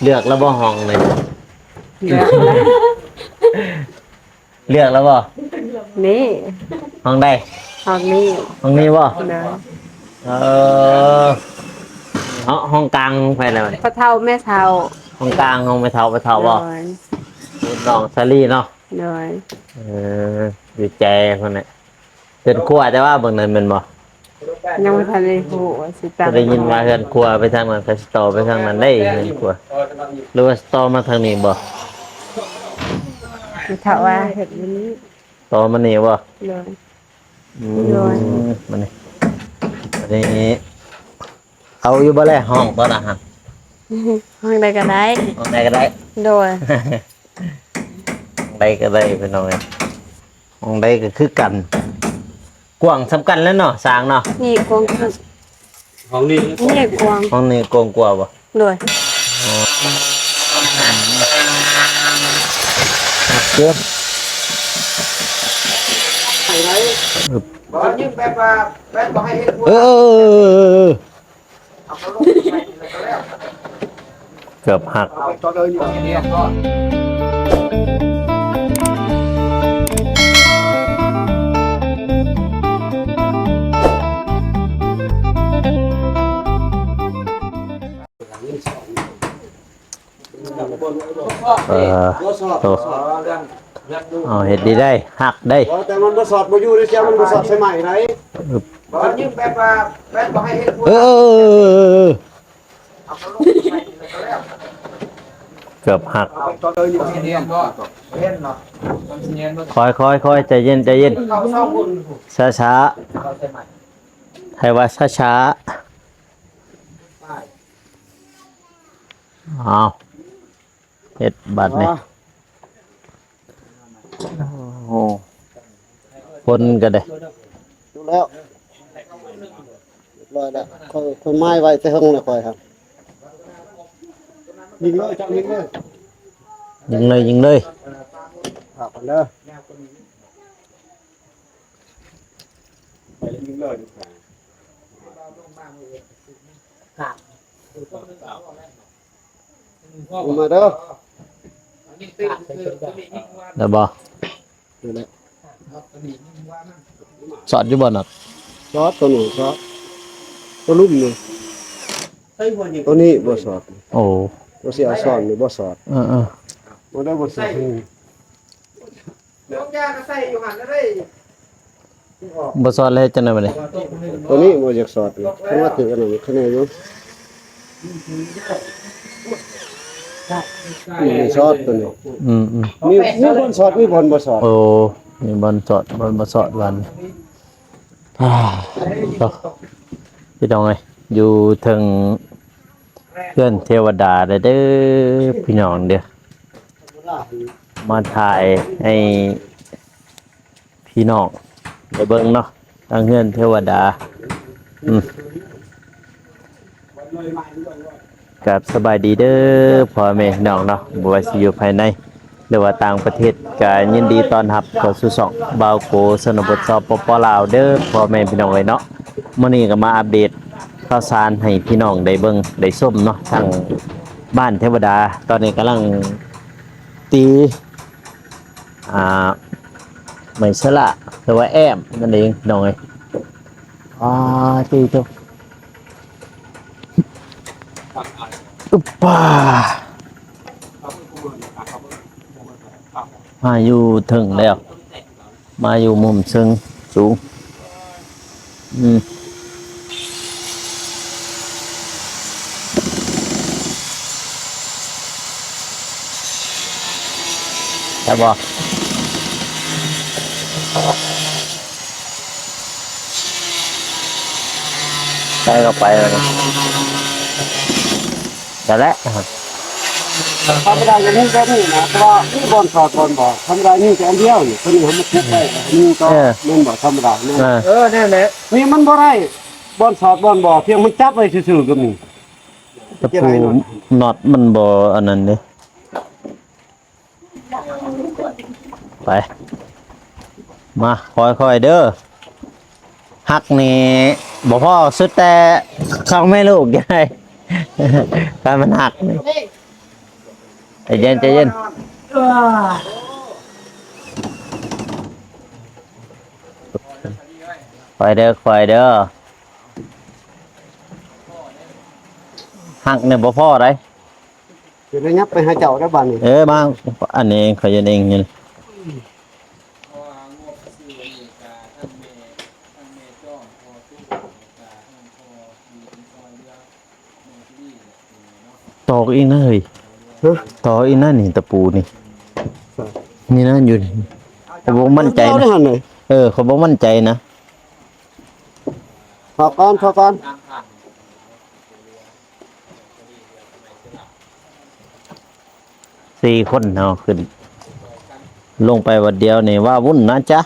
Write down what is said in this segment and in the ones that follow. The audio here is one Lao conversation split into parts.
ເລືອກແລ້ວບໍ່ຫ້ອງນີ້? ເລືອກແລ້ວ ເລືອກແລ້ວບໍ່? ນີ້ ຫ້ອງໃດ? ຫ້ອງນີ້ ຫ້ອງນີ້ບໍ່? ໂດຍ ເອີ ເນາະ ຫ້ອງກາງຂອງໃຜແລ້ວ? ພໍ່ເຖົ້າແມ່ເຖົ້າ ຫ້ອງກາງຂອງແມ່ເຖົ້າ ພໍ່ເຖົ້າບໍ່? ໂດຍ ລຸ້ນນ້ອງສາລີເນາະ? ໂດຍ ເອີ ດີໃຈພຸ້ນແຫຼະ. ເຮືອນຄົວແຕ່ວ່າເບິ່ງນັ້ນແມ່ນບໍ່? ຍັງບໍ່ທັນໄດ້ຮູ້ວ່າຊິຕັ້ງ ກໍໄດ້ຍິນວ່າເຮືອນຄົວໄປທາງນັ້ນ ກໍຊິຕໍ່ໄປທາງນັ້ນໄດ້ເຮືອນຄົວ ຫຼືວ່າຊິຕໍ່ມາທາງນີ້ບໍ່? ຖ້າວ່າເຮັດຢູ່ນີ້ ຕໍ່ມານີ້ບໍ່? ໂດຍ ອືມ ໂດຍ ມານີ້ ມານີ້ ເອົາຢູ່ບໍ່ແລ ຫ້ອງຕອນນັ້ນຫັ້ນ? ຫ້ອງໃດກໍໄດ້ ຫ້ອງໃດກໍໄດ້ ໂດຍ ຫ້ອງໃດກໍໄດ້ ພີ່ນ້ອງເອີຍ. ຫ້ອງໃດກໍຄືກັນ ກວ້າງສ່ຳກັນແຫຼະເນາະ ສ້າງເນາະ. ນີ້ກວ້າງຂຶ້ນ ຫ້ອງນີ້ ນີ້ກວ້າງ ຫ້ອງນີ້ກວ້າງກວ່າບໍ່? ໂດຍ ອໍ ເກີນ ໃຫ້ໄດ້ ບໍ່ຢືມແບບວ່າ ແບບບໍ່ໃຫ້ເຮັດ ເອີ ເອີ ເອີ ເອີ ເອີ. ເກືອບຫັກ ເອີ ໂຕ ເອົາ ເຮັດດີໄດ໋ ຫັກໄດ໋ ແຕ່ມັນບໍ່ສອດ ບໍ່ຢູ່ໃນເຊວ ມັນບໍ່ສອດໃສ່ໄມ້ໄດ໋. ບໍ່ຢືມແບບວ່າ ແບບບໍ່ໃຫ້ເຮັດ ເອີ ເອີ ເອີ ເອີ ເອີ ເກືອບຫັກ ຄ່ອຍໆໆ ໃຈເຢັນ ໃຈເຢັນ ຊ້າໆ ໃຫ້ວ່າຊ້າໆ. ອ້າວ ເຮັດບາດນີ້ ອໍ ໂອ້ ຄົນກໍໄດ້ ຢູ່ແລ້ວ ຮຽບຮ້ອຍແລ້ວ ຂ້ອຍ ຂ້ອຍໝາຍໄວ້ແຕ່ເທິງແລ້ວຂ້ອຍຫັ້ນ ຍິງເລີຍ ເຈົ້າຍິງເລີຍ ຍິງເລີຍ ຍິງເລີຍ ພາກັນເດີ. ໄປແລ້ວຍິງເລີຍ ມາເດີ ໄດ້ບໍ່? ນັ້ນແຫຼະ ສອດຢູ່ບໍ່ນະ? ສອດ ໂຕນີ້ສອດ ໂຕລຸ່ມນີ້ ໂຕນີ້ບໍ່ສອດ. ໂອ້ ໂຕຊິເອົາຊ້ອນນີ້ບໍ່ສອດ. ເອີໆ ບໍ່ໄດ້ບໍ່ສອດ. ບໍ່ສອດແລ້ວເຮັດຈັ່ງໃດບາດນີ້? ໂຕນີ້ບໍ່ຢາກສອດ ຄັນວ່າຖືກອັນນັ້ນຄະແນນຢູ່ ນີ້ສອດໂຕນີ້. ອືມໆ ມີ ມີບ່ອນສອດ ມີບ່ອນບໍ່ສອດ. ໂອ້ ມີບ່ອນສອດ ບ່ອນບໍ່ສອດ ບາດນີ້. ອ່າ ໂຕ ພີ່ນ້ອງເອີຍ ຢູ່ເທິງເຮືອນເທວະດາເດີ ພີ່ນ້ອງເດີ. ມາຖ່າຍໃຫ້ພີ່ນ້ອງໄດ້ເບິ່ງເນາະ ທາງເຮືອນເທວະດາ. ອືມ ກາບສະບາຍດີເດີ ພໍ່ແມ່ພີ່ນ້ອງເນາະ ບໍ່ວ່າຊິຢູ່ພາຍໃນ ຫຼືວ່າຕ່າງປະເທດ ກະຍິນດີຕ້ອນຮັບເຂົ້າສູ່ຊ່ອງບ່າວໂກ ຊະນະບົດ ສປປ ລາວ ເດີ ພໍ່ແມ່ພີ່ນ້ອງເອີຍເນາະ. ມື້ນີ້ກໍມາອັບເດດຂ່າວສານໃຫ້ພີ່ນ້ອງໄດ້ເບິ່ງໄດ້ຊົມເນາະ ທາງບ້ານເທວະດາ ຕອນນີ້ກຳລັງຕີ ອ່າ ໄມ້ສະຫຼະ ຫຼືວ່າແອ້ມນັ້ນເອງ ພີ່ນ້ອງເອີຍ. ອາ ຕີໂຕ ອຶບປາ ມາຢູ່ເທິງແລ້ວ ມາຢູ່ມຸມເຊີງສູງ. ອືມ ໄດ້ບໍ່? ໄປກໍໄປແລ້ວນະ ນັ້ນແຫຼະ. ທຳມະດາຢ່າງນີ້ແບບນີ້ນະ ເພາະວ່າມີບ່ອນສອດບ່ອນບອດ ທຳມະດາຍິງແຕ່ອັນດຽວນີ້ ຕົວນີ້ເຮົາມາຄຸດໄວ້ ຍິງຕໍ່ ເອີ ແມ່ນບໍ່? ທຳມະດາແມ່ນ ເອີ ເອີ ນັ້ນແຫຼະ ນີ້ມັນບໍ່ໄດ້ ບ່ອນສອດບ່ອນບອດ ພຽງມັນຈັບໄວ້ຊື່ໆກໍມີ. ຕະປູ ເຮັດຈັ່ງໃດເນາະ? ນັອດມັນບໍ່ອັນນັ້ນເດ້. ໄປ ມາ ຄ່ອຍໆເດີ. ຫັກນີ້ບໍ່ພໍ ສຸດແຕ່ສອງແມ່ລູກ ຢາກໃຫ້ ຖ້າມັນຫັກນີ້ ຈະເຢັນ ໃຈເຢັນ. ຄ່ອຍເດີ ຄ່ອຍເດີ. ຮັກນີ້ບໍ່ພໍໃດ. ຊິໄດ້ຫຍັບໄປຫາເຈົ້າແລ້ວບາດນີ້. ເອີ ມາ ອັນນີ້ຂ້ອຍເຮັດເອງນີ້. ຕອກອີກນະເຮີ້ຍ. ຮະ? ຕອກອີກນະນີ້ ຕະປູນີ້. ນີ້ນະ ຢູ່ນີ້. ຂ້ອຍບໍ່ໝັ້ນໃຈນະ. ເອີ ຂ້ອຍບໍ່ໝັ້ນໃຈນະ. ຖອກກ່ອນ ຖອກກ່ອນ. ສີ່ຄົນເນາະ ຂຶ້ນ ລົງໄປວັດດຽວນີ້ ວ້າວຸ້ນນະຈະ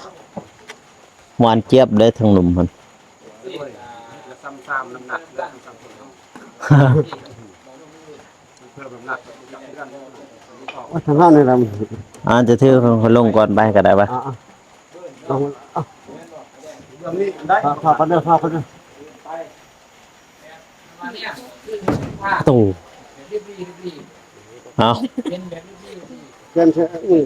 ຫວານຈຽບເລີຍ ທາງລຸ່ມຫັ້ນ. ໂອ້ຍ ທາງເຮົານີ້ລະ ອາດຈະຖື ລົງກ່ອນໄປກໍໄດ້ວະ. ອ່າໆ ລົງ ເອົາ ພາ ພາກັນເດີ ພາກັນເດີ. ໂຕ ເອົາ ປ່ຽນເທື່ອ ອືມ.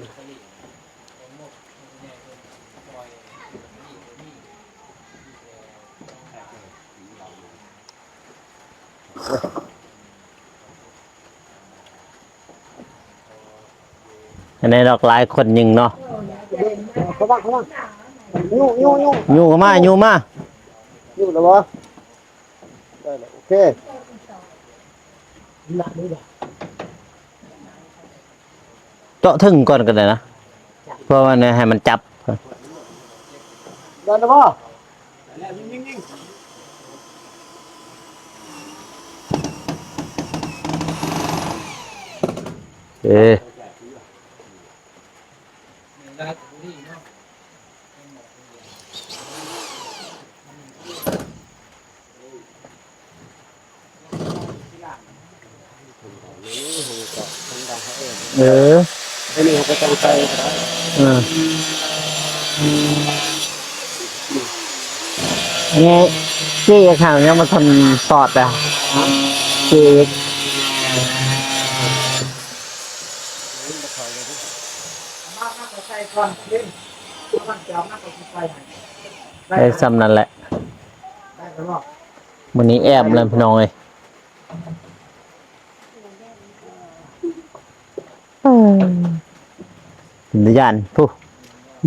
ອັນນີ້ດອກ ຫຼາຍຄົນຍິງເນາະ. ເຂົ້າມາ ເຂົ້າມາ ຍູ້ ຍູ້ ຍູ້ ຍູ້ເຂົ້າມາ ຍູ້ມາ. ຍູ້ແລ້ວບໍ່? ໄດ້ແລ້ວ ໂອເຄ. ເຈາະເຖິງກ່ອນກໍໄດ້ນະ ເພື່ອວ່າໃຫ້ມັນຈັບ. ໄດ້ແລ້ວບໍ່? ໄດ້ແລ້ວ ຍິງໆ ຍິງ. ເອີ. ເອີ ອັນນີ້ເຮົາກໍຕ້ອງໃສ່ກໍໄດ້. ເອີ ນີ້ ຈີເອັກ ຫາຍັງບໍ່ທັນສອດແຫຼະ ຈີເອັກ. ໄດ້ສ່ຳນັ້ນແຫຼະ. ມື້ນີ້ແອບແລ້ວພີ່ນ້ອງເອີຍ. ເປັນຕາຢ້ານພຸ້ນ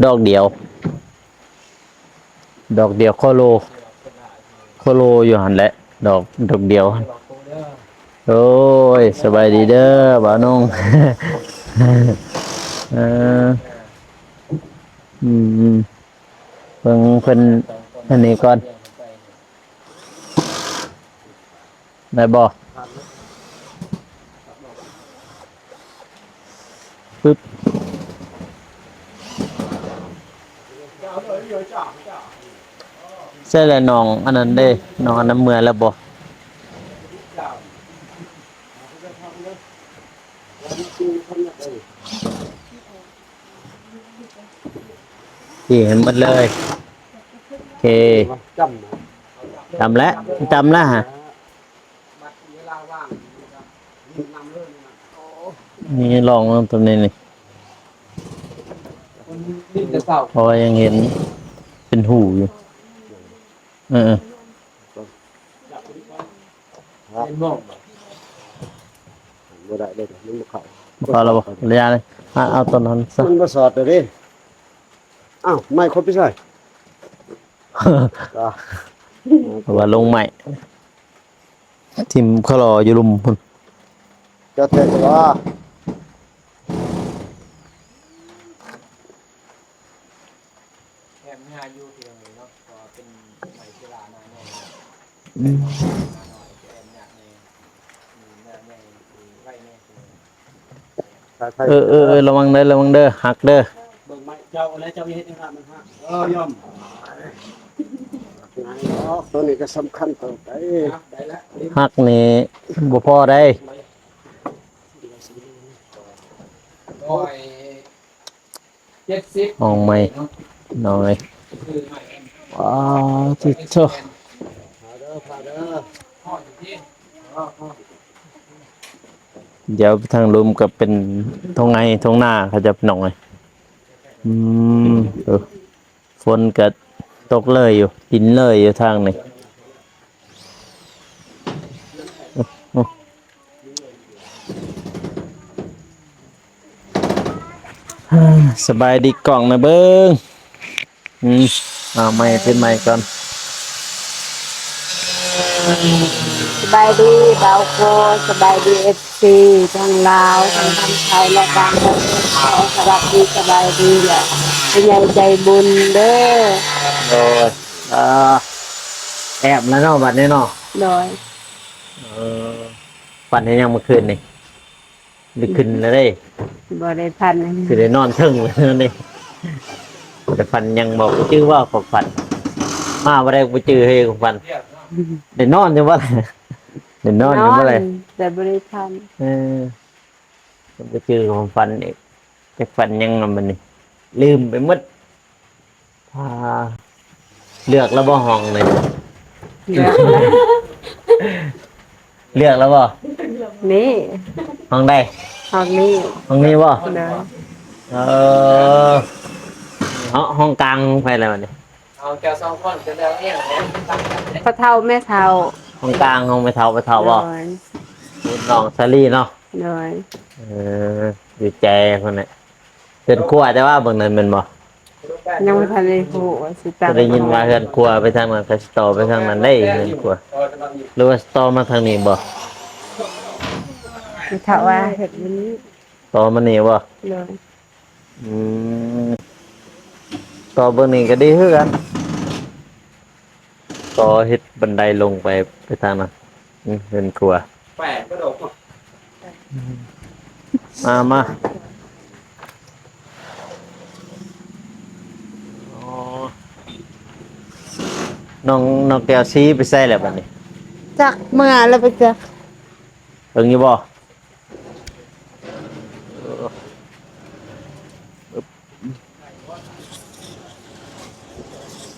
ດອກດຽວ ດອກດຽວໂຄໂລ ໂຄໂລຢູ່ຫັ້ນແຫຼະ ດອກ ດອກດຽວຫັ້ນ. ໂອ້ຍ ສະບາຍດີເດີບ່າວນົງ. ເອີ ອືມ ເບິ່ງເພິ່ນອັນນີ້ກ່ອນ. ໄດ້ບໍ່? ປຶບ ໃຊ່ແລ້ວ ນ້ອງອັນນັ້ນເດ້ ນ້ອງອັນນັ້ນເມື່ອແລ້ວບໍ່? ຕີໃຫ້ໝົດເລີຍ. ໂອເຄ ຈ້ຳແລ້ວ ຈ້ຳແລ້ວຮະ. ນີ້ລອງເບິ່ງຕົວນີ້ນີ້ ເພາະວ່າຍັງເຫັນເປັນຮູຢູ່. ເອີ ບໍ່ໄດ້ເດ້ ມັນບໍ່ເຂົ້າ ບໍ່ເຂົ້າແລ້ວບໍ່? ໄລຍະເລີຍ ເອົາ ເອົາຕົວນັ້ນຊະ ມັນບໍ່ສອດເດ້. ອ້າວ ໄມ້ຄົນໄປໃສ? ວ່າລົງໄມ້ ຖິ້ມຄະລໍຢູ່ລຸ່ມພຸ້ນ. ຈະແທ້ວ່າ ແອມຍາຢູ່ທີ່ໂຮງຮຽນເນາະ ເພາະວ່າເປັນໄມ້ຊີລາໜ້າໃຫຍ່ ອືມ ໜ້ານ້ອຍແອມຍາກແດ່ ໜ້າໃຫຍ່ໄວແດ່. ເອີ ເອີ ເອີ ລະວັງເດີ ລະວັງເດີ ຫັກເດີ. ເບິ່ງໄມ້ເຈົ້າແລ້ວ ເຈົ້າເຮັດຫຍັງຫາມັນຫັກ. ເອີ ຍອມ. ຕົວນີ້ກໍສຳຄັນຕໍ່ໄປ. ຫັກນີ້ບໍ່ພໍໄດ້. ຮ້ອຍເຈັດສິບ ຫ້ອງໃໝ່ ເນາະ ນ້ອງເອີຍ. ວ້າວ ຕິດໂທ. ພາເດີ ພາເດີ. ຮອດຢູ່ຕິ ຮອດ ຮອດ. ດຽວໄປທາງລຸ່ມກໍເປັນທົ່ງໄຮ່ທົ່ງນາເຂົາເຈົ້າ ພີ່ນ້ອງເອີຍ. ອືມ ເອີ ຝົນກໍຕົກເລີຍຢູ່ ດິນເລີຍຢູ່ທາງນີ້. ສະບາຍດີກ້ອງນະເບິ່ງ. ອືມ ເອົາໄມ ເປັນໄມກ່ອນ. ສະບາຍດີບ່າວໂກ, ສະບາຍດີເອັຟຊີທັງລາວ ທັງທາງໄທ ແລະຕ່າງປະເທດ. ສະຫວັດດີ ສະບາຍດີ ແລະຜູ້ໃຫຍ່ໃຈບຸນເດີ. ໂດຍ. ເອີ ແອບແລ້ວເນາະ ບັດນີ້ເນາະ. ໂດຍ. ເອີ ຝັນເຫັນຫຍັງເມື່ອຄືນນີ້? ໄດ້ຂຶ້ນແລ້ວເດ້. ບໍ່ໄດ້ຝັນຫຍັງ ຊິໄດ້ນອນເທິງແລ້ວນີ້. ໄດ້ຝັນຫຍັງບໍ່? ບໍ່ຈື່ວ່າຄວາມຝັນ ມາບໍ່ໄດ້ ບໍ່ຈື່ເຮີຍຄວາມຝັນ. ໄດ້ນອນຢູ່ບໍ່ລະ? ໄດ້ນອນຢູ່ບໍ່ລະ? ນອນ ແຕ່ບໍ່ໄດ້ຝັນ. ເອີ ບໍ່ຈື່ຄວາມຝັນອີກ ຈັກຝັນຫຍັງນຳບັດນີ້ ລືມໄປໝົດ. ອ່າ ເລືອກແລ້ວບໍ່ຫ້ອງນີ້? ເລືອກແລ້ວ. ເລືອກແລ້ວບໍ່? ນີ້. ຫ້ອງໃດ? ຫ້ອງນີ້. ຫ້ອງນີ້ບໍ່? ໂດຍ. ເອີ ເນາະ ຫ້ອງກາງຂອງໃຜແລ້ວບັດນີ້? ເອົາເຈົ້າສອງຄົນຈະເລືອກອີ່ຫຍັງແດ່? ພໍ່ເຖົ້າແມ່ເຖົ້າ. ຫ້ອງກາງຂອງແມ່ເຖົ້າ ພໍ່ເຖົ້າບໍ່? ໂດຍ. ລຸ້ນນ້ອງສາລີເນາະ? ໂດຍ. ເອີ ດີໃຈພຸ້ນແຫຼະ. ເຮືອນຄົວແຕ່ວ່າເບິ່ງນັ້ນແມ່ນບໍ່? ຍັງບໍ່ທັນໄດ້ຮູ້ວ່າຊິຕັ້ງ. ກໍໄດ້ຍິນວ່າເຮືອນຄົວໄປທາງນັ້ນ ກໍຊິຕໍ່ໄປທາງນັ້ນໄດ້ເຮືອນຄົວ ຫຼືວ່າຕໍ່ມາທາງນີ້ບໍ່? ຖ້າວ່າເຮັດຢູ່ນີ້ ຕໍ່ມານີ້ບໍ່? ໂດຍ. ອືມ ຕໍ່ເບິ່ງນີ້ກໍດີຄືກັນ. ກໍເຮັດບັນໄດລົງໄປ ໄປທາງນັ້ນ ອືມ ເຮືອນຄົວ. ມາ ມາ. ອໍ ນ້ອງ ນ້ອງແກ້ວຊີໄປໃສແລ້ວບັດນີ້? ຈັກ ເມືອແລ້ວໄປຈັກ. ເບິ່ງຢູ່ບໍ່?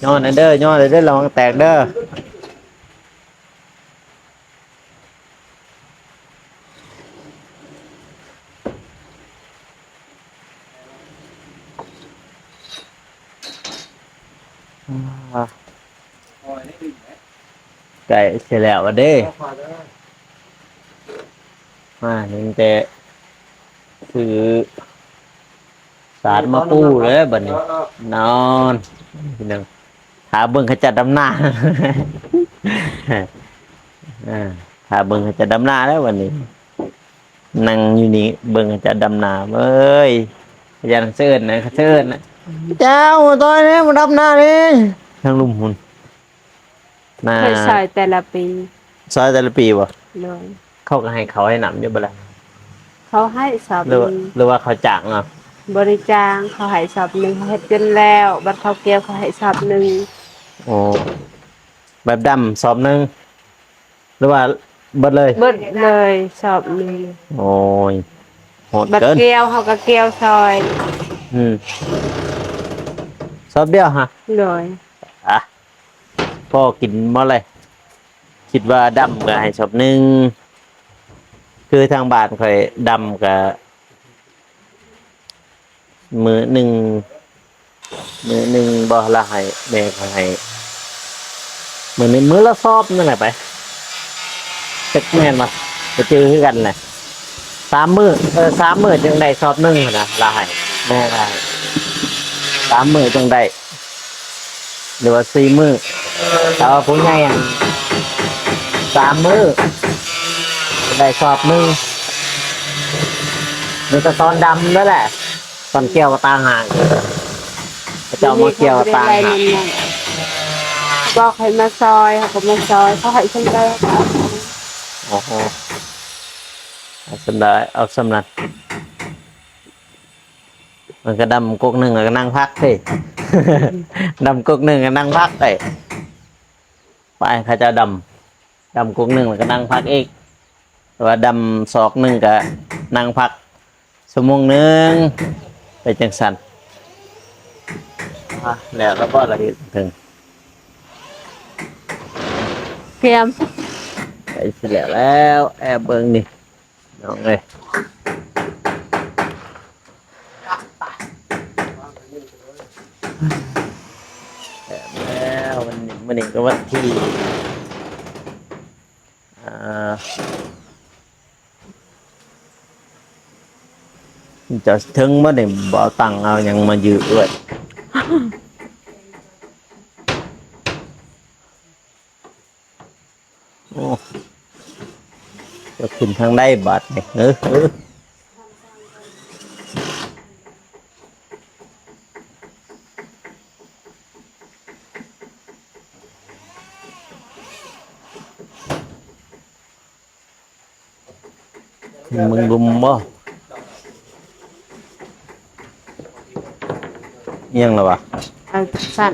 ຍໍແດ່ເດີ ຍໍແດ່ເດີ ລະວັງແຕກເດີ. ໃກ້ຊິແລ້ວແລ້ວເດ້. ມາ ຍັງແຕ່ຊື້ສາດມາປູແລ້ວບັດນີ້ ນອນ ພີ່ນ້ອງ. ຖ້າເບິ່ງເຂົາເຈົ້າດຳນາ ເອີ ຖ້າເບິ່ງເຂົາເຈົ້າດຳນາແລ້ວບັດນີ້. ນັ່ງຢູ່ນີ້ເບິ່ງເຂົາເຈົ້າດຳນາເວີ້ຍ. ຂະຫຍັນເຊີນນະ ເຊີນນະ. ເຈົ້າ ຕອຍນີ້ມາດຳນານີ້ ທາງລຸ່ມພຸ້ນ. ນາ ເພິ່ນຊອຍແຕ່ລະປີ. ຊອຍແຕ່ລະປີບໍ່? ໂດຍ. ເຂົາກໍໃຫ້ເຂົ້າໃຫ້ນ້ຳຢູ່ບໍ່ລະ? ເຂົາໃຫ້ສອບໜຶ່ງ. ຫຼືວ່າເຂົາຈ້າງເອົາ? ບໍ່ໄດ້ຈ້າງ, ເຂົາໃຫ້ສອບໜຶ່ງ, ເຮົາເຮັດຈົນແລ້ວ, ບັດເຂົາກ່ຽວເຂົາໃຫ້ສອບໜຶ່ງ. ໂອ້ ແບບດຳສອບໜຶ່ງ ຫຼືວ່າເບິດເລີຍ? ເບິດເລີຍສອບໜຶ່ງ. ໂອ້ຍ ໂຫດເກີນ. ບັດກ່ຽວເຮົາກໍກ່ຽວຊອຍ. ອືມ ສອບດຽວຫະ? ໂດຍ. ອ່ະ ພໍກິນບໍ່ເລີຍ? ຄິດວ່າດຳກໍໃຫ້ສອບໜຶ່ງ. ຄືທາງບ້ານຂ້ອຍດຳກໍ ມື້ໜຶ່ງ ມື້ໜຶ່ງບໍ່ລະໃຫ້ ແມ່ກໍໃຫ້ ມື້ໜຶ່ງ ມື້ລະສອບນັ້ນແຫຼະໄປ. ຈັກແມ່ນບໍ່ ບໍ່ຈື່ຄືກັນນະ. ສາມມື້ ເອີ ສາມມື້ຈຶ່ງໄດ້ສອບໜຶ່ງຫັ້ນນະ ລະໃຫ້ ແມ່ລະໃຫ້ ສາມມື້ຈຶ່ງໄດ້. ຫຼືວ່າສີ່ມື້. ແຕ່ວ່າຜູ້ໃຫຍ່ຫັ້ນສາມມື້ໄດ້ສອບໜຶ່ງ. ມີແຕ່ຕອນດຳນັ້ນແຫຼະ ຕອນກ່ຽວກໍຕ່າງຫາກ. ເຂົາເຈົ້າມາກ່ຽວກໍຕ່າງຫາກ. ບອກໃຫ້ມາຊອຍ ເຮົາກໍມາຊອຍ ເຂົາໃຫ້ສ່ຳໃດເຮົາກໍເອົາສ່ຳນັ້ນ. ອໍ ເອົາສ່ຳໃດເອົາສ່ຳນັ້ນ. ມັນກໍດຳກົກໜຶ່ງແລ້ວກໍນັ່ງພັກເດ້. ດຳກົກໜຶ່ງກໍນັ່ງພັກເດ້. ໄປ ເຂົາເຈົ້າດຳ ດຳກົກໜຶ່ງແລ້ວກໍນັ່ງພັກອີກ. ແຕ່ວ່າດຳສອກໜຶ່ງກໍນັ່ງພັກຊົ່ວໂມງໜຶ່ງ ໄປຈັ່ງຊັ້ນ. ອ່າ ແລ້ວລະບໍ່ລະເຮັດເຖິງ ກຽມ ໃກ້ຊິແລ້ວແລ້ວ. ແອບເບິ່ງນີ້. ນ້ອງເອີຍ ແລ້ວ ວັນນີ້ ມື້ນີ້ກໍວັນທີ ອ່າ ເຈົ້າເຖິງບໍ່ໄດ້ ບໍ່ເອົາຕັ່ງເອົາຫຍັງມາຢື້ດ້ວຍ. ໂອ້ ຈະຂຶ້ນທາງໃດບາດນີ້ ເອີ ເອີ ເບິ່ງລຸ່ມບໍ່? ອີ່ຫຍັງລະວະ? ເອົາສັ້ນ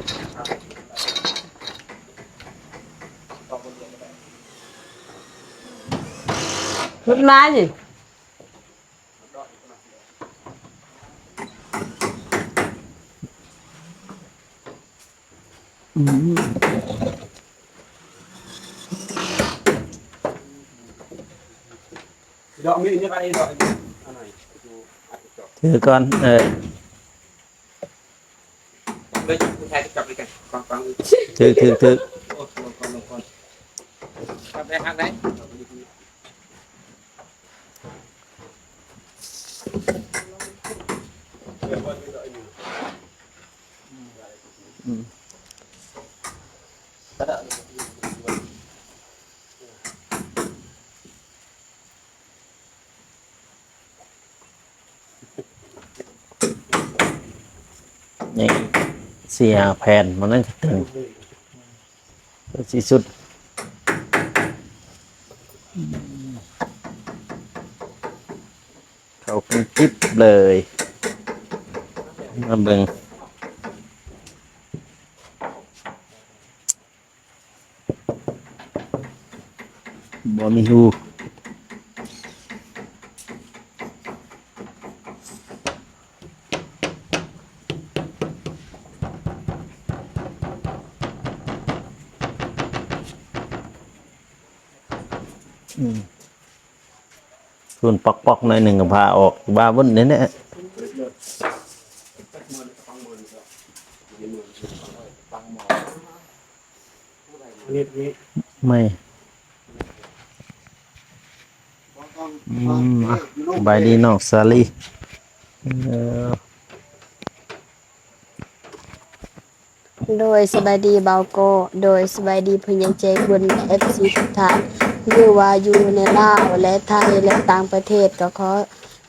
ຂຶ້ນມານີ້. ອືມ ດອກມີນີ້ໄປ ດອກອັນນັ້ນ ຖືກ່ອນ ເອີ ເລີຍ ຜູ້ຊາຍຈັບໄປກັນ ຟັງ ຟັງ ຖືກ ຖືກ ຖືກ ໂອ້ ລົງກ່ອນ ລົງກ່ອນ ຈັບໄດ້ ຮັກໄດ້. ຍັງອີກສີ່ຫ້າແຜ່ນ ມັນນັ້ນຈະຕຶງ ຄືຊິສຸດ ເຂົ້າກັນກິບເລີຍ ມາເບິ່ງ. ບໍ່ມີຮູ ອືມ. ຝຸ່ນປອກໆ ໜ້ອຍໜຶ່ງກໍພາອອກ ວ່າວຸ້ນແນ່ໆ ໃໝ່ ອືມ ສະບາຍດີນ້ອງສາລີ ເອີ. ໂດຍ ສະບາຍດີບ່າວໂກ້ ໂດຍ ສະບາຍດີຜູ້ໃຫຍ່ໃຈບຸນ ແລະ ເອັຟຊີ ທຸກທ່ານ ຫຼືວ່າຢູ່ໃນລາວ ແລະ ໄທ ແລະ ຕ່າງປະເທດ ກໍຂໍ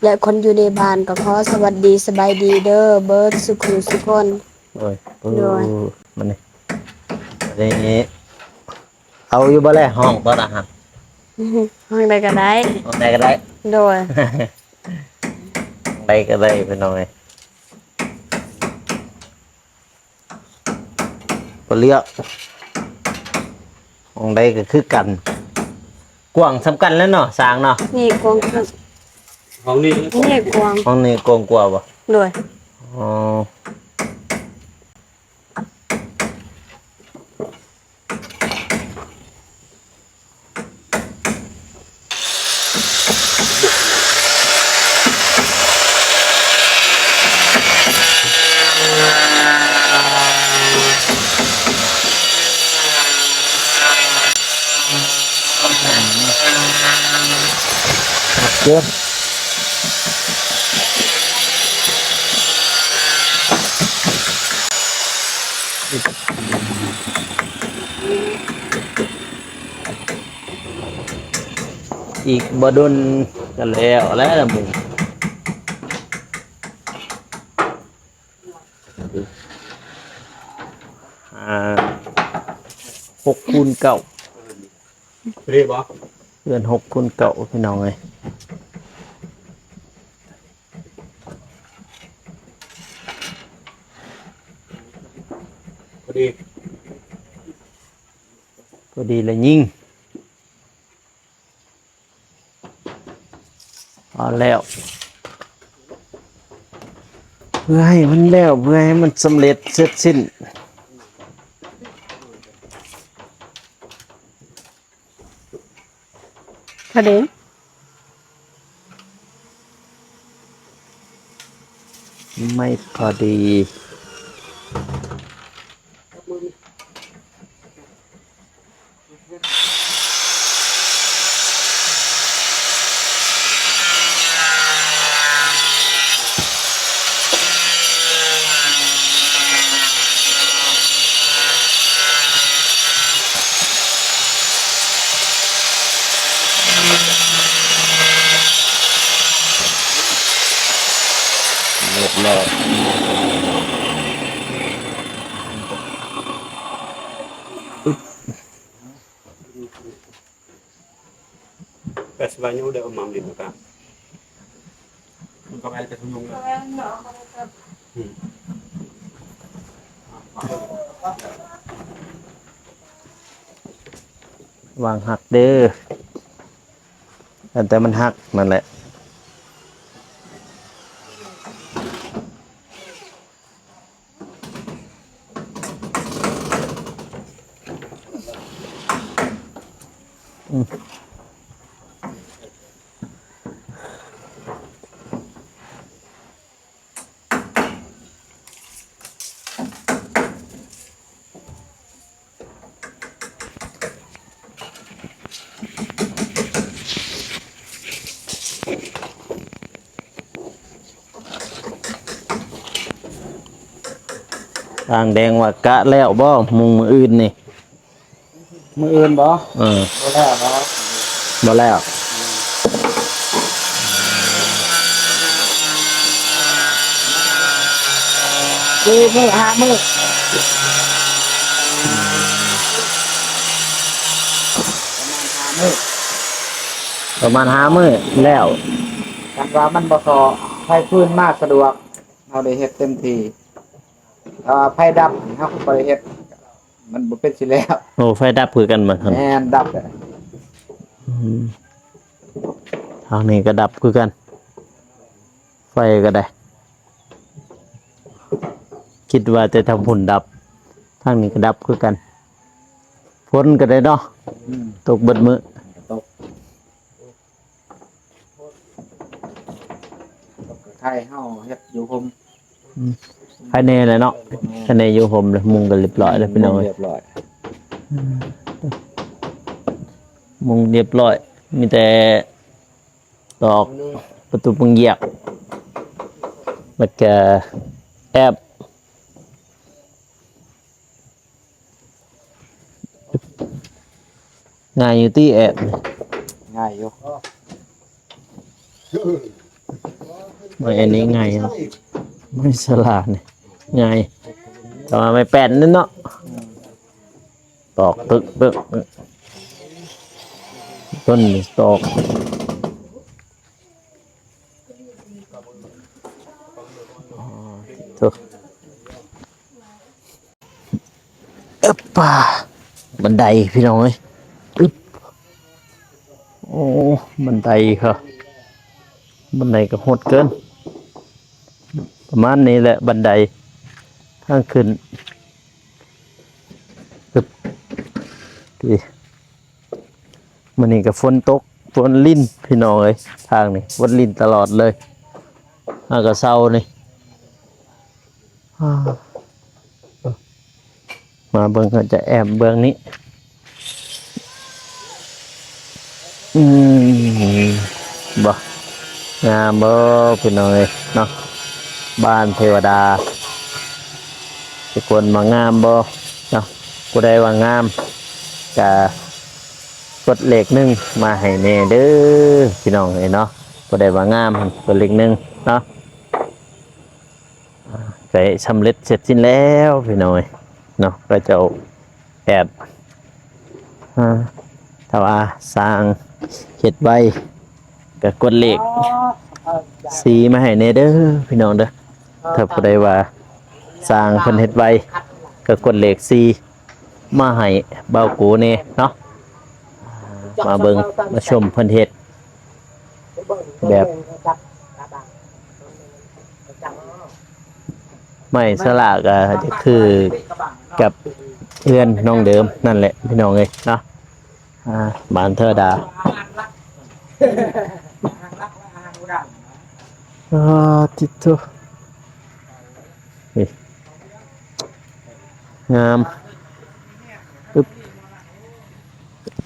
ແລະ ຄົນຢູ່ໃນບ້ານ ກໍຂໍສະຫວັດດີ ສະບາຍດີເດີ ເບິດສຸຂູສຸຄົນ. ໂດຍ ໂດຍ ໂອ້ ມານີ້ ອັນນີ້ ເອົາຢູ່ບໍ່ແລະ ຫ້ອງຕອນອາຫານ? ຫ້ອງໃດກໍໄດ້ ຫ້ອງໃດກໍໄດ້ ໂດຍ ຫ້ອງໃດກໍໄດ້ ພີ່ນ້ອງເອີຍ. ບໍ່ເລືອກ ຫ້ອງໃດກໍຄືກັນ ກວ້າງສ່ຳກັນແຫຼະເນາະ ສ້າງເນາະ ນີ້ກວ້າງ ຫ້ອງນີ້ ນີ້ກວ້າງ ຫ້ອງນີ້ກວ້າງກວ່າບໍ່? ໂດຍ ອໍ. ເກີນ ອີກບໍ່ດົນກໍແລ້ວແຫຼະ ອ່າ ຫົກຄູນເກົ້າ ເລີຍບໍ່? ເຮືອນຫົກຄູນເກົ້າ ພີ່ນ້ອງເອີຍ ພໍດີ ພໍດີລະຍິງ ພໍແລ້ວ ເພື່ອໃຫ້ມັນແລ້ວ ເພື່ອໃຫ້ມັນສຳເລັດເສັດສິ້ນ. ພໍດີ ໄມ້ພໍດີ. ຮຽບຮ້ອຍ. ແປດສິບບາດຍັງບໍ່ໄດ້ເອົາມາຫຼິ້ນນຳກັນ. ມັນກໍແມ່ນແຕ່ທຸຍຸງນະ. ອືມ ລະວັງຫັກເດີ້. ແຕ່ມັນຫັກນັ້ນແຫຼະ. ຊ່າງແດງວ່າກະແລ້ວບໍ່ ມຸງມື້ອື່ນນີ້? ມື້ອື່ນບໍ່? ເອີ ບໍ່ແລ້ວເນາະ. ບໍ່ແລ້ວ. ສີ່ມື້ ຫ້າມື້ ປະມານຫ້າມື້ ປະມານຫ້າມື້ແລ້ວ. ຄັນວ່າມັນບໍ່ຊໍ ໃຊ້ຟືນມາສະດວກ ເຮົາໄດ້ເຮັດເຕັມທີ່. ແຕ່ວ່າໄຟດັບ ເຮົາກໍບໍ່ໄດ້ເຮັດ ມັນບໍ່ເປັນຊິແລ້ວ. ໂອ້ ໄຟດັບຄືກັນບໍ່? ແມ່ນ ດັບແຫຼະ. ອືມ ທາງນີ້ກໍດັບຄືກັນ ໄຟກໍໄດ້. ຄິດວ່າແຕ່ທາງພຸ້ນດັບ ທາງນີ້ກໍດັບຄືກັນ. ຝົນກໍໄດ້ເນາະ. ອືມ ຕົກເບິດມື້. ຕົກ. ໄທເຮົາເຮັດຢູ່ຮົ່ມ. ອືມ ພາຍໃນແຫຼະເນາະ. ພາຍໃນຢູ່ຮົ່ມແລ້ວ ມຸງກໍລຽບຮ້ອຍແລ້ວພີ່ນ້ອງເອີຍ. ອືມ ມຸງລຽບຮ້ອຍ ມີແຕ່ຕອກປະຕູປະຕູຢຽກ ແລ້ວກະແອບ. ງ່າຍຢູ່ຕິແອບ? ງ່າຍຢູ່. ໄມ້ອັນນີ້ງ່າຍເນາະ ໄມ້ສະຫຼານີ້ງ່າຍ ແຕ່ວ່າໄມ້ແປ້ນນັ້ນເນາະ ອືມ ຕອກຕຶກໆ ຕົ້ນນີ້ຕອກ. ອໍ ໂທ້. ເອີບປາ ບັນໄດພີ່ນ້ອງເອີຍ. ອຶບ ໂອ້ ບັນໄດເຂົາ ບັນໄດກໍຫົດເກີນ. ປະມານນີ້ແຫຼະບັນໄດທາງຂຶ້ນ. ອຶບ ນີ້ ມື້ນີ້ກໍຝົນຕົກ ຝົນລິນພີ່ນ້ອງເອີຍ. ທາງນີ້ຝົນລິນຕະຫຼອດເລີຍ ຫາກະເຊົານີ້. ມາເບິ່ງ ເຮົາຈະແອມເບື້ອງນີ້. ອືມ ບໍ່ ງາມບໍ່ພີ່ນ້ອງເອີຍເນາະ ບ້ານເທວະດາ. ທຸກຄົນວ່າງາມບໍ່ເນາະ? ຜູ້ໃດວ່າງາມກະກົດເລກໜຶ່ງມາໃຫ້ແດ່ເດີ້ພີ່ນ້ອງເອີຍເນາະ. ຜູ້ໃດວ່າງາມຫັ້ນກົດເລກໜຶ່ງເນາະ. ອ່າ ໄດ້ສຳເລັດເສັດສິ້ນແລ້ວພີ່ນ້ອງເອີຍເນາະ. ເຂົາເຈົ້າແອບ ອ່າ ຖ້າວ່າຊ່າງເຮັດໄວກໍກົດເລກສີ່ມາໃຫ້ແດ່ເດີ້ພີ່ນ້ອງເດີ້. ຖ້າຜູ້ໃດວ່າຊ່າງເພິ່ນເຮັດໄວກໍກົດເລກສີ່ມາໃຫ້ບ່າວກູແດ່ເນາະ. ມາເບິ່ງມາຊົມເພິ່ນເຮັດ ແບບໄມ້ສະຫຼາກະຈະຄືກັບເຮືອນນ້ອງເດີມນັ້ນແຫຼະພີ່ນ້ອງເອີຍເນາະ. ອ່າ ບ້ານເທວະດາ. ອາ ຕິໂທ. ງາມ. ອຶບ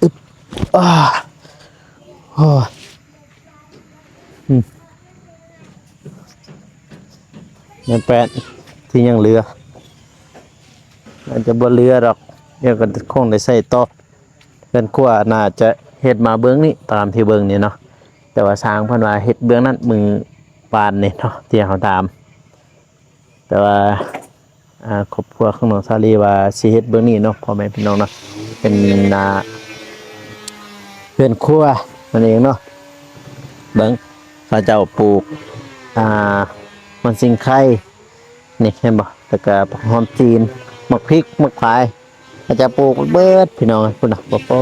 ອຶບ ອາ ໂອ້ຍ ອືມ ຍັງແປດທີ່ຍັງເຫຼືອ ອາດຈະບໍ່ເຫຼືອດອກ ດຽວກໍຄົງໄດ້ໃຊ້ຕໍ່. ເຮືອນຄົວໜ້າຈະເຮັດມາເບື້ອງນີ້ ຕາມທີ່ເບິ່ງນີ້ເນາະ, ແຕ່ວ່າຊ່າງເພິ່ນວ່າເຮັດເບື້ອງນັ້ນມື້ວານນີ້ເນາະ ທີ່ເຮົາຖາມ. ແຕ່ວ່າ ອ່າ ຄອບຄົວຂອງນ້ອງສາລີວ່າຊິເຮັດເບື້ອງນີ້ເນາະ ພໍ່ແມ່ພີ່ນ້ອງເນາະ, ເປັນ ອ່າ ເຮືອນຄົວນັ້ນເອງເນາະ. ເບິ່ງ ເຂົາເຈົ້າປູກ ອ່າ ມັນຊິງໄຄ ນີ້ເຫັນບໍ່? ແລ້ວກະຜັກຫອມຈີນ ໝາກພິກ ໝາກພາຍ ເຂົາເຈົ້າປູກເບິດພີ່ນ້ອງ. ພຸ້ນນະ ປະປະ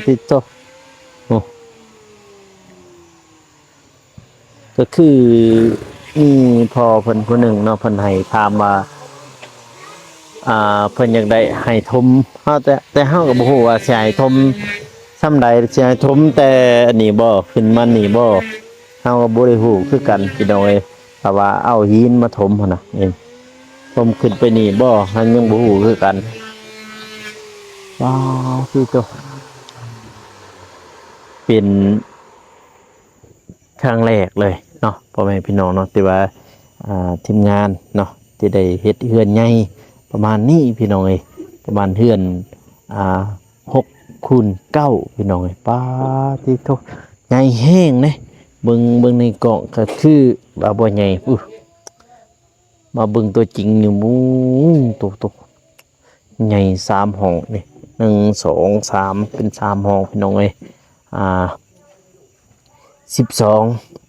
ຕິດໂຕ ໂອ້ ກໍຄືມີພໍ່ເພິ່ນຜູ້ໜຶ່ງເນາະ ເພິ່ນໃຫ້ຖາມວ່າ ອ່າ ເພິ່ນຢາກໄດ້ໄຫຖົມເຮົາ ແຕ່ ແຕ່ເຮົາກໍບໍ່ຮູ້ວ່າຊິໄຫຖົມສ່ຳໃດ, ຊິໄຫຖົມແຕ່ອັນນີ້ບໍ່ ຂຶ້ນມານີ້ບໍ່ ເຮົາກໍບໍ່ໄດ້ຮູ້ຄືກັນພີ່ນ້ອງເອີຍ. ຖ້າວ່າເອົາຫີນມາຖົມຫັ້ນນະ ເອີ ຖົມຂຶ້ນໄປນີ້ບໍ່ ເຮົາຍັງບໍ່ຮູ້ຄືກັນ. ວ້າວ ຄືໂຕ ເປັນ ຄັ້ງແລກເລີຍເນາະ ພໍ່ແມ່ພີ່ນ້ອງເນາະ ທີ່ວ່າ ອ່າ ທີມງານເນາະ ທີ່ໄດ້ເຮັດເຮືອນໃຫຍ່ປະມານນີ້ພີ່ນ້ອງເອີຍ, ປະມານເຮືອນ ອ່າ ຫົກຄູນເກົ້າພີ່ນ້ອງເອີຍ. ປາຕິໂທ ໃຫຍ່ແຮງເດ້ ເບິ່ງ ເບິ່ງໃນກ້ອງກໍຄືວ່າບໍ່ໃຫຍ່ ອຸ ມາເບິ່ງຕົວຈິງນີ້ ໂອ້ ໂຕ ໂຕ ໃຫຍ່ສາມຫ້ອງນີ້ ໜຶ່ງ ສອງ ສາມ ເປັນສາມຫ້ອງພີ່ນ້ອງເອີຍ. ອ່າ ສິບສອງ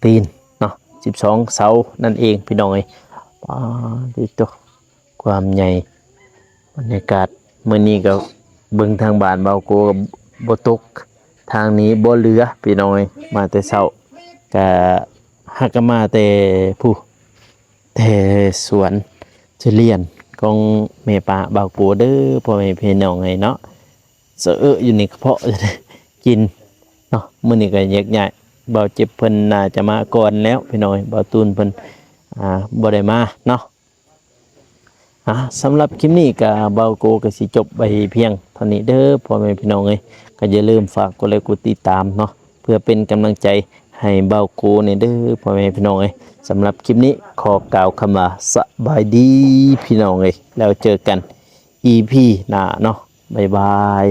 ຕີນເນາະ ສິບສອງເສົານັ້ນເອງພີ່ນ້ອງເອີຍ. ປາຕິໂທ ຄວາມໃຫຍ່ ບັນຍາກາດມື້ນີ້ກໍເບິ່ງທາງບ້ານເບົາໂກກໍບໍ່ຕົກ ທາງນີ້ບໍ່ເຫຼືອພີ່ນ້ອງເອີຍ. ມາແຕ່ເຊົ້າ ກະຫາກະມາແຕ່ຜູ້ ແຕ່ສວນທຸລຽນຂອງແມ່ປ້າບ່າວໂກເດີ ພໍ່ແມ່ພີ່ນ້ອງເອີຍເນາະ. ສະເອະຢູ່ໃນກະເພາະ ກິນເນາະ. ມື້ນີ້ກໍແຍກຍ້າຍ ບ່າວເຈັບເພິ່ນໜ້າຈະມາກ່ອນແລ້ວພີ່ນ້ອງເອີຍ, ບ່າວຕູນເພິ່ນ ອ່າ ບໍ່ໄດ້ມາເນາະ. ອ່າ ສຳລັບຄລິບນີ້ກໍບ່າວໂກກໍຊິຈົບໄວ້ພຽງເທົ່ານີ້ເດີ ພໍ່ແມ່ພີ່ນ້ອງເອີຍ. ກໍຢ່າລືມຝາກກົດໄລກົດຕິດຕາມເນາະ ເພື່ອເປັນກຳລັງໃຈໃຫ້ບ່າວໂກແດ່ເດີ ພໍ່ແມ່ພີ່ນ້ອງເອີຍ. ສຳລັບຄລິບນີ້ຂໍກ່າວຄຳວ່າສະບາຍດີພີ່ນ້ອງເອີຍ, ແລ້ວເຈີກັນອີພີໜ້າເນາະ. ບາຍບາຍ.